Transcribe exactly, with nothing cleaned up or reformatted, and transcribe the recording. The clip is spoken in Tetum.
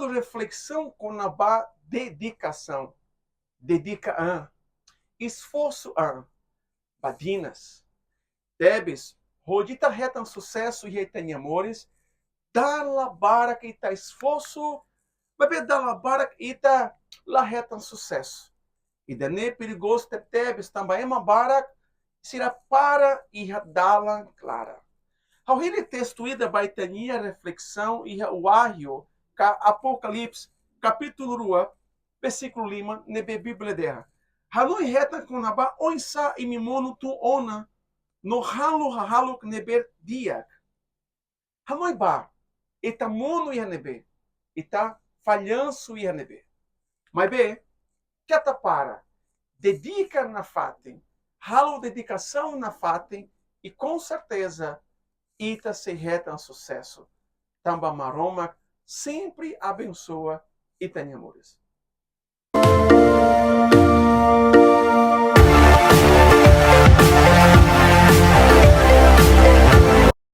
Reflesaun kona-ba dedikasaun. Dedika an, esforsu an, badinas. Tebes, hodi ita hetan susesu iha ita-nia moris, dala barak ita esforsu, maibé dala barak ita la hetan susesu. Ida-ne'e perigozu tebetebes tanba ema barak sira para iha dalan klaran. Ha'u hili testu ida ba ita-nia reflesaun iha Wahyu ka Apokalipse, kapítulu rua, versíkulu lima, ne'ebé Bíblia dehan: Hanoin hetan kona-ba oinsá imi monu tun ona no halo hahalok ne'ebé di'ak. Hanoin ba, ita monu iha ne'ebé, ita fallansu iha ne'ebé. Maibé, keta para, dedika nafatin, halo dedikasaun nafatin, i com certeza, ita sei hetan susesu. Tanba Maromak sempre abensoa ita-nia moris.